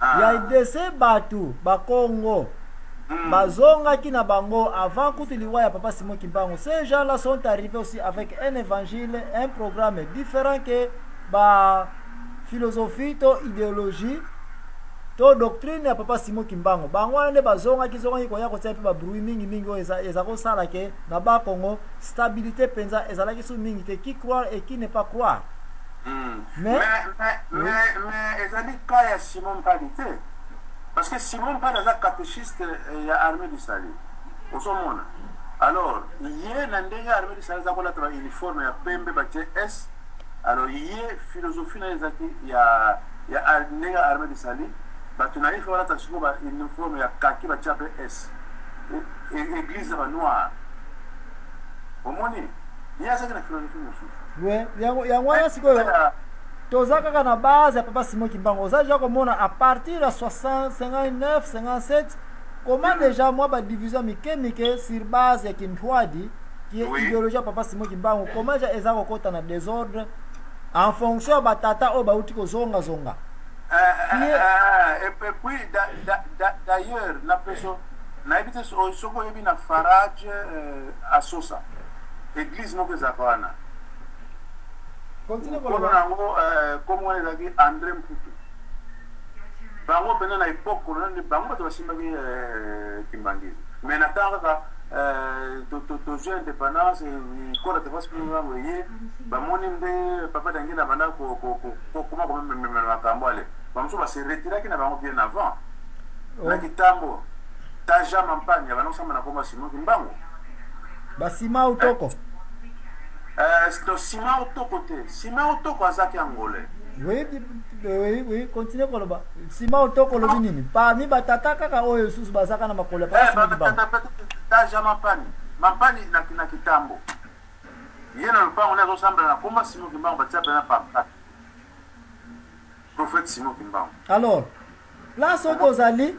Ya dese bato bakongo bazongaki na bango avant kutu liwa ya papa Simon Kimbangu. Ces gens là sont arrivés aussi avec un évangile, un programme différent que ba philosophie to idéologie to doctrine ya papa Simon Kimbangu. Bango wana nde bazongaki zongaki koya kotia mpe babruit mingi mingi oyo eza kosala ke na Bakongo stabilité mpenza ezalaki su mingi te, qui croire et qui ne pas croire. Mais ezali cas ya Simon Mpadi te, parce que Simon Mpadi aza catéchiste ya Armée du Salut, ozomona. Alors ye na ndenge Armée du Salut aza kolata ba uniforme ya pembe batie S, alors ye philosophie na ye ezalaki ya ndenge Armée du Salut bato na ye fe balata sikoyo ba uniforme ya kaki batia mpe S, église ya ba noir. Omoni, ye azalaki na philosophie mosusu. We yango wana sikoyo toza kaka na base ya papa Simon Kimbangu. Oza deja komona à partir ya 60, 59, 57 comment déjà mwa badivision mike mike sur base ya Kintwadi qui est idéologie ya papa Simon Kimbangu, comment déjà eza kokota na désordre en fonction ya batata oyo bauti kozongazonga. Et puis d'ailleurs na peso nayebi te soki oyebi na Farage Asosa, église moko ezalaka wana, nkolo na yango kombo wana ezalaki André Mputu. Bango mpenza na époque coloniale, bango bato basimbaki kimbangisme. Mais na ntango kaka tozwi indépendance, kola tefasi mpe ye bamoni nde papa Dangenda banda kokoma komememela makambo, ale bamosusu base retiraki na bango bien avant. Na Kitambo, Taja Mampani abanda kosamba na komba Simon Kimbangu. Basima Utoko. To Sima Utoko te, Sima Utoko azaki angolais. Oui, continue koloba. Sima Utoko olobi nini? Parmi batata kaka oyo lisusu bazaka na makolo ya papa Simon Kimbangu. Taja Mampani, Mampani na Kitambo, ye na lopango nde azosambela na komba Simon Kimbangu, batia mpena pancarte prophète Simon Kimbangu. Alors place oyo tozali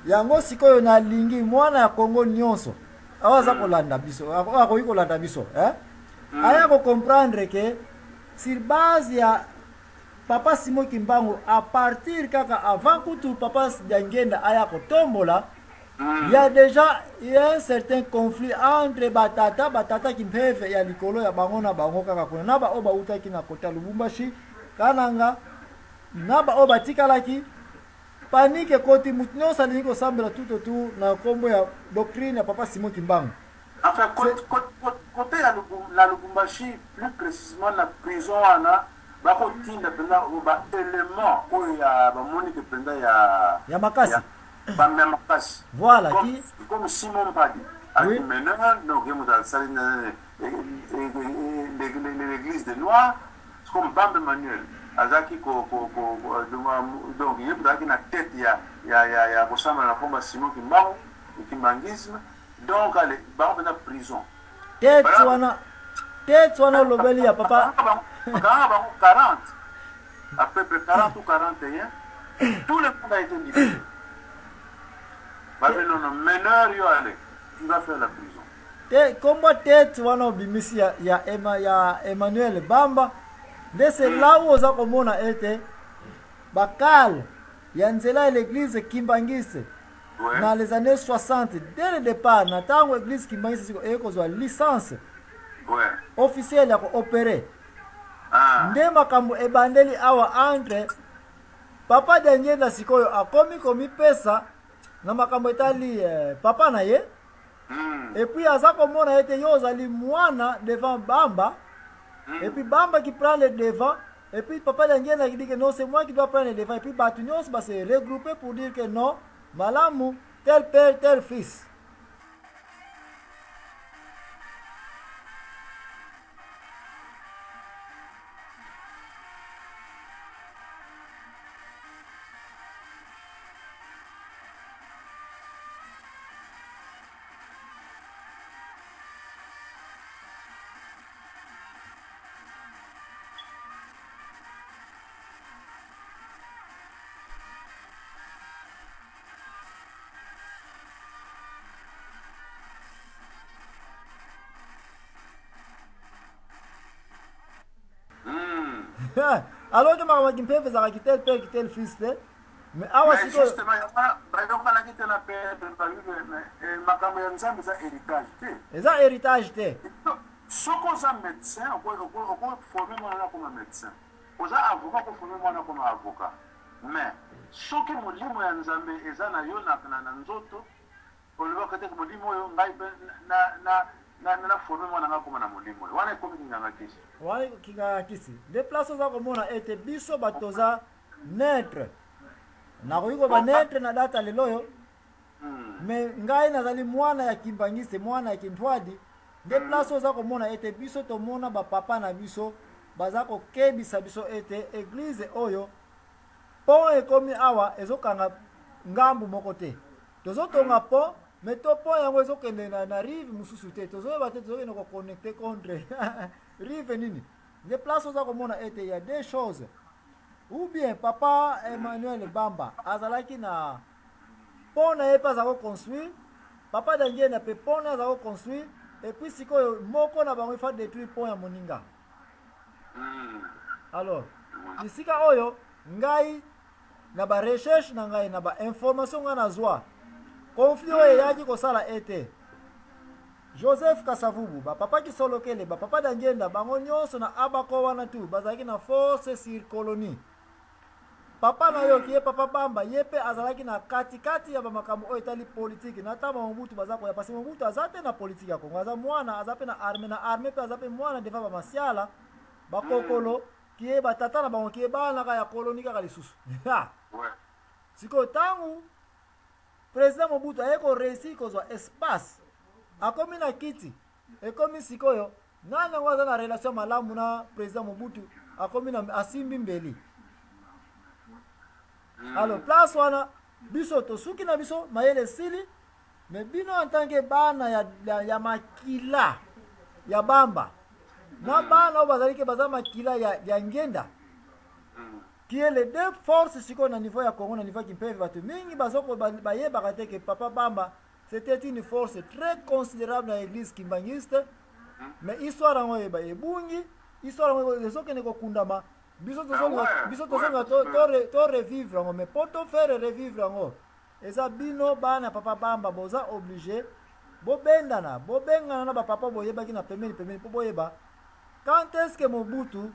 yango sikoyo, nalingi mwana ya Kongo nyonso awa aza kolanda biso, oyo akoki kolanda biso, eh? Aya kocomprendre ke sur base ya papa Simon Kimbangu, à partir kaka avant kutu papa Diangenda aya kotombola, il y a déjà il y a un certain conflit entre batata batata kimpeve ya likolo ya bango na bango kaka kuna, na baoyo bautaki na kota Lubumbashi, Kananga, na baoyo batikalaki. Panique ekoti, motu nyonso alingi kosambela tout autour na nkombo ya doctrine ya papa Simon Kimbangu. Enfin, côté ya na Lubumbashi, plus précisément na prison wana, bakotinda mpenza baélément oyo ya bamonike mpenza ya ya makasi. Bamya makasi. Voilà. Comme, comme Simon Mpadi aki meneur, donc ye moto asali l'église de noirs, comme Bambe Emmanuel azalaki donc ye moto azalaki na tête ya kosambela na komba Simon Kimbangu, kimbangisme. Donc ale bango mpenza prison. Tete wana, tete wana olobeli ya papa. Bakanga bango 40, à peu près 40 ou 41, tout le monde a été libéré. Babe non, meneur yo, ale tu vas faire la prison. Te kombo tete wana obimisi ya Emmanuel Bamba nde c'est là où oza komona ete bakale ya nzela ya l'église kimbangiste na les années 60, dès le départ, na ntango église kimbangiste siko eye kozwa licence officielle ya koopérer, nde makambo ebandeli awa entre papa Diangenda. Sikoyo akomi komipesa na makambo etali papa na ye, et puis aza komona ete yo ozali mwana devant Bamba, et puis Bamba qui prend le devant, et puis papa Diangenda qui dit que non, c'est moi qui dois prendre le devant, et puis bato nyonso ba se regrouper pour dire que non, malamu tel père tel fils. Alors que makambo ya kimpeve ezalaka tel père tel fils te. Mais awa Mais sikoyo justement, yango bayokanaki te na Pedro, balobi mais makambo ya Nzambe eza héritage te. Eza héritage te. Soki oza médecin, okoforme mwana akoma médecin. Oza avocat, okoforme mwana akoma avocat. Mais soki molimo ya Nzambe eza na yo na nzoto, olobaka te molimo oyo ngai mpe na forme mwana ngai akoma na molimo oyo. Wana ekomi kinganga kisi. Wana kinganga kisi. Nde place oza komona ete biso bato toza neutre. Nakoki koba neutre na data lelo oyo. Mais ngai nazali mwana ya Kimbangiste, mwana ya Kintwadi. Nde place oza komona ete biso tomona ba papa na biso baza kokebisa biso ete eglise oyo pont ekomi awa ezokanga ngambu moko te. Tozotonga pont, mais to pont yango ezokende na rive mosusu te. Tozoyeba te tozokende koconnecte contre rive nini. Nde place oza komona ete ya deux choses. Ou bien papa Emmanuel Bamba azalaki na pont na ye mpe aza koconstruire, papa Dangienda mpe pont na ye aza koconstruire, et puis sikoyo moko na bango ifa détruire pont ya moninga. Alors bisika oyo ngai na ba recherche na ngai na ba information ngai nazwa, conflit oyo eyaki kosala ete Joseph Kasavubu, ba papa Kisolokele, ba papa Dangienda, bango nyonso na abako wana tu bazalaki na force sur colonie. Papa na yo ki papa Bamba, ye pe azalaki na katikati ya ba makambo oyo etali politique. Na tango Mobutu baza koya, parce que Mobutu aza te na politique ya Congo, aza mwana, aza pe na armée, na armée pe aza pe mwana devant ba masiala, ba kokolo, ki ye ba tata na bango, ki ye bana kaka ya colonie kaka lisusu. Sikoyo tango président Mobutu aye ko réussir kozwa espace, akomi na kiti, ekomi sikoyo nani yango aza na relation malamu na président Mobutu, akomi na asimbi mbeli. Alors place wana biso tosuki na biso mayele esili, mais bino en tant que bana ya makila ya Bamba na bana oyo bazali ke baza makila ya Ngenda, qui est les deux forces sikoyo na niveau ya Congo, na niveau ya Kimpeve, bato mingi bazoko bayebaka te ke papa Bamba c'était une force très considérable dans l'église kimbangiste. Mais histoire yango eyeba ebungi, histoire yango ezokende kokundama. Biso tozonga to revivre yango, mais po to faire revivre yango eza bino bana papa Bamba boza obligé bobendana, bobengana na bapapa boyebaki na pembeni pembeni po boyeba quand est-ce que Mobutu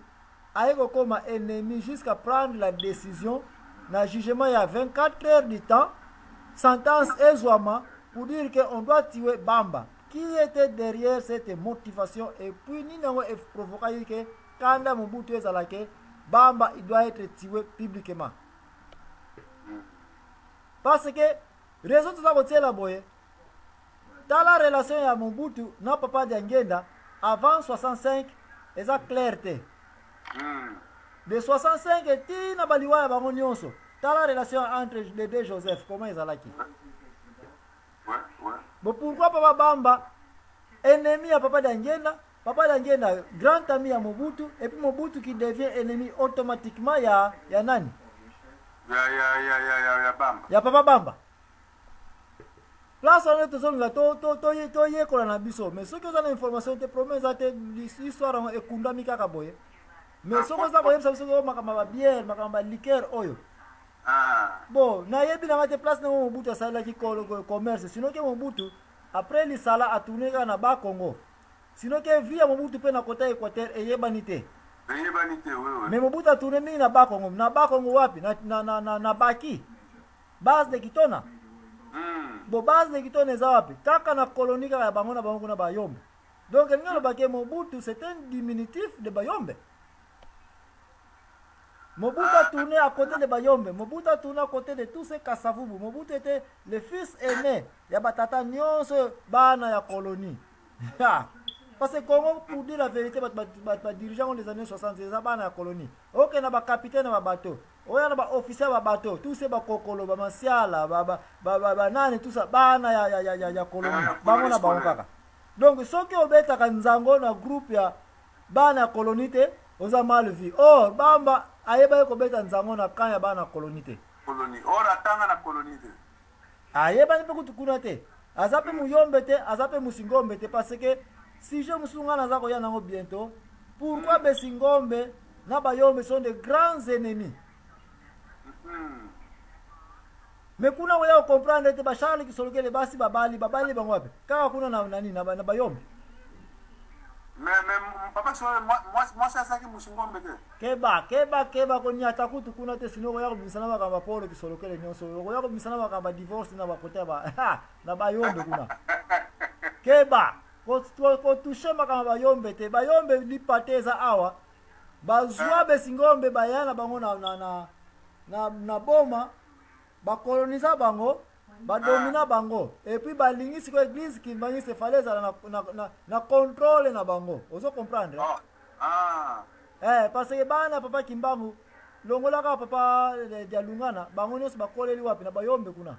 aye kokoma ennemi jusqu'à prendre la décision na jugement ya 24 heures du temps, sentence ezwama pour dire que on doit tuer Bamba. Qui était derrière cette motivation? Et puis nini yango provokaki ke kanda Mobutu ezalaki Bamba il doit être tué publiquement? Parce que raison toza kotiela boye, tala relation ya Mobutu na papa Diangienda avant 65 eza clair te. De 65 ti na baliwa ya bango nyonso, tala relation entre les deux Joseph comment ezalaki. Bon, pourquoi papa Bamba ennemi ya papa Diangienda, papa Diangienda grand ami ya Mobutu, et puis Mobutu qui devient ennemi automatiquement ya nani? Ya Bamba. Ya papa Bamba. Place wana tozolinga toyekola na biso, mais soki oza na information te, problème eza te, histoire yango ekundami kaka boye. Mais soki oza koyebisa biso oyo makambo ya babière, makambo ya liqueur oyo, bon, nayebi nanga te place nango Mobutu asalelaki commerce. Sinon ke Mobutu après lisala atourne kaka na Bas-Congo. Sinon ke vie ya Mobutu mpe na kota Équateur eyebani te. Eyebani te, oui, oui. Mais Mobutu atourne mingi na Bas-Congo. Na Bas-Congo wapi? Na Baki. Base de Kitona. Bon, base de Kitona eza wapi? Kaka na colonie kaka ya bango na bango kuna Bayombe. Donc elingi alobaki Mobutu c'est un diminutif de Bayombe. Mobutu a tourné à côté de Bayombe, Mobutu a tourné à côté de tous ces Kasavubu. Mobutu était le fils aîné ya batata nyonso bana ya colonie. Parce que Congo, pour dire la vérité, ba dirigeants des années 60, eza bana ya colonie. Ok, na ba capitaine ba bateau, oya na ba officier ba bateau, tous ces ba kokolo, ba masiala, ba nani, tout ça bana ya colonie. Bango na bango kaka. Donc soki obetaka nzango na groupe ya bana ya colonie te, oza mal vu. Or Bamba ayebaki kobeta nzango na camp ya bana ya colonie te. Colonie. Or atanga na colonie te. Ayebani mpe kutu kuna te. Aza mpe muyombe te, aza mpe musingombe te, parce que sujet mosusu nga naza koya nango bientôt. Pourquoi besingombe na bayombe sont de grands ennemis? Mais kuna oya comprendre ete ba Charles Kisolokele basi babali babali bango wapi? Kaka kuna na nani na, na bayombe. Mais papa Kisolokele mwasi azalaki musingombe te. Keba keba keba konyata kutu kuna te, sino okoya kobimisa na makambo ya Paul Kisolokele nyonso, okoya kobimisa na makambo ya divorce na bakote ya ba na bayombe kuna. Keba kotouche makambo ya bayombe te, bayombe lipate eza awa. Bazwa besingombe baya na bango na na na na, na boma bakoloniza bango, badomina bango, et puis balingi sikoyo église kimbanguiste fallait ezala na, na, na, na contrôle na bango. Ozo comprendre? Oh. Ah. Eh, parce que bana papa Kimbangu longolaka papa Dialungana bango nyonso bakoleli wapi? Na bayombe kuna.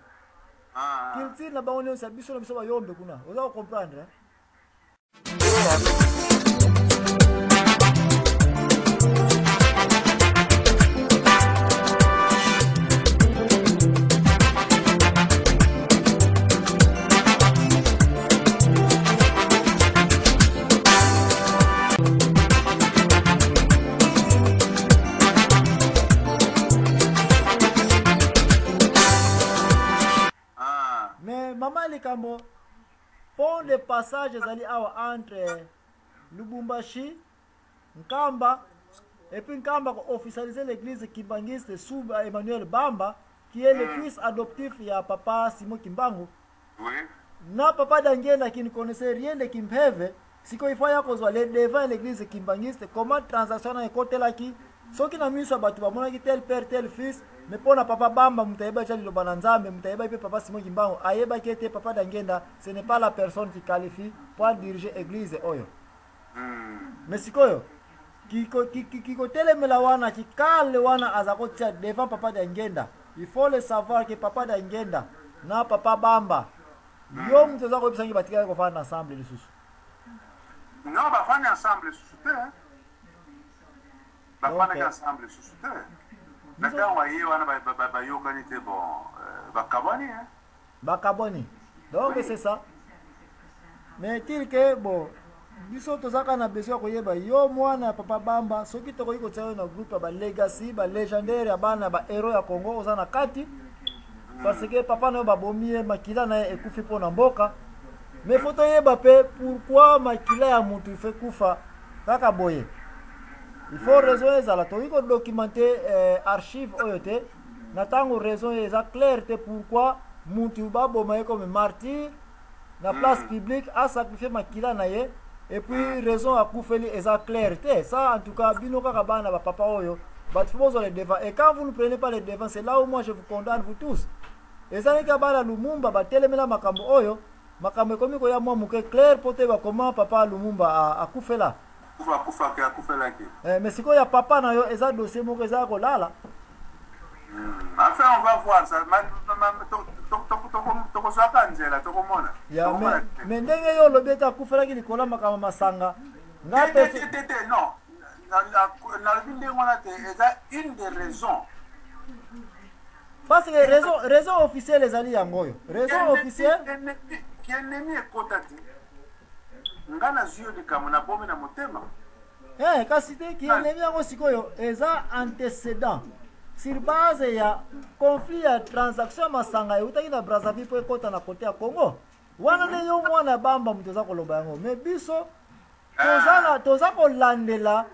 Ah. Culture na bango nyonso ya biso na biso bayombe kuna. Oza comprendre? Eh? Ah. Mais mama likambo, pont de passage ezali awa entre Lubumbashi, Nkamba, et puis Nkamba officialiser l'église kimbanguiste sous Emmanuel Bamba, qui est le fils adoptif ya papa Simon Kimbangu. Oui. Na papa Dangenda qui ne connaissait rien de Kimpeve, sikoyo il faut ya kozwa le devant l'église kimbanguiste, comment transaction na ekotelaki, soki na miso ya bato bamonaki tel père tel fils, mais mpona papa Bamba moto ayebaki liloba na Nzambe, moto ayebaki mpe papa Simon Kimbangu, ayebaki ete papa Dangenda ce n'est pas la personne qui qualifie pour diriger église oyo. Mais sikoyo kikotelemela wana kikale wana aza kotia devant papa Dangenda. Il faut le savoir que papa Dangenda na papa Bamba yo moto oza koyebisangi batikali kofanda ensemble lisusu. Non, bafandi ensemble lisusu te. Bafandaki ensemble lisusu te. Na ntango aye wana bayokani te, bon, bakabwani. Bakabwani. Donc Oui. c'est ça. Mais tel que bon, biso tozaka na besoin ya koyeba yo mwana ya papa Bamba, soki tokoki kotia yo na groupe ya ba legacy, ba légendaire ya bana ba héros ya Congo, oza na kati, parce que papa na yo babomi ye, makila na ye ekufi mpo na mboka. Mais faut toyeba mpe pourquoi makila ya mutu ife kufa kaka boye. Il faut raison ezala, tokoki kodocumenter archive oyo te na ntango raison eza claire te pourquoi mutu baboma ye comme martyr na place publique, a sacrifier makila na ye, et puis raison akufeli eza claire te. Ça en tout cas bino kaka bana ba papa oyo bato faut bozwa le devant, et quand vous ne prenez pas le devant, c'est là où moi je vous condamne vous tous. Ezalaki kaka bana Lumumba batelemela makambo oyo, makambo ekomi koya mwa moke clair po toyeba comment papa Lumumba akufela. Akufaki, akufelaki. Eh, mais sikoyo ya papa na yo eza dossier moko eza ya kolala. Enfin, on va voir ça. Tokozwaka nzela, tokomona. Ya Tokomona. Mais ndenge yo olobi ete akufelaki likolo ya makambo masanga, nga Te, mpe te, te, te, non. Nalobi ndenge wana te, eza une des raisons. Parce que raison officielle ezali yango oyo, raison officielle. Kiennemi ekota te. Nga nazwi yo likambo nabomi na motema. Eh, kasi te kiennemi yango sikoyo eza antécédent sur base ya conflit ya transaction ya masanga eutaki na Brazzaville mpo ekɔta na kote ya Congo wana. Nde yo mwana ya Bamba moto oza koloba yango, mais biso toza kolandela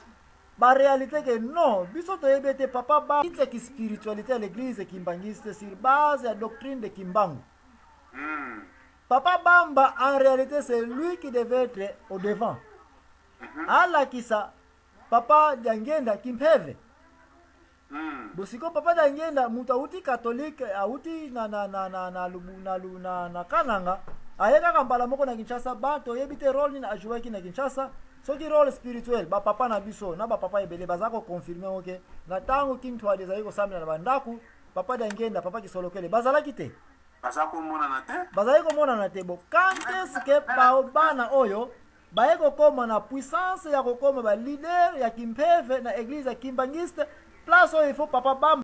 baréalité ke non, biso toyebi ete papa ba kiti spiritualité ya l'église kimbanguiste sur base ya doctrine de Kimbangu. Papa Bamba, en réalité, c'est lui qui devait être au devant, alakisa papa Diangenda Kimpeve. Bosiko papa Diangenda moto awuti catholique, awuti na, Lubu, na, Lu- na Kananga, aye kaka mbala moko na Kinshasa. Bato oyebi te rôle nini ajouaki na Kinshasa, soki rôle spirituel. Bapapa na biso na bapapa ebele baza koconfirme oke na ntango Kintwadi ezali kosambela na bandako, papa Diangenda, papa Kisolokele bazalaki te. Baza komonana te. Bazali komonana te. Bo quand est-ce que bana oyo baye kokóma na puissance ya kokóma baleader ya Kimpeve na église ya kimbanguiste, place oyo il faut papa Bamba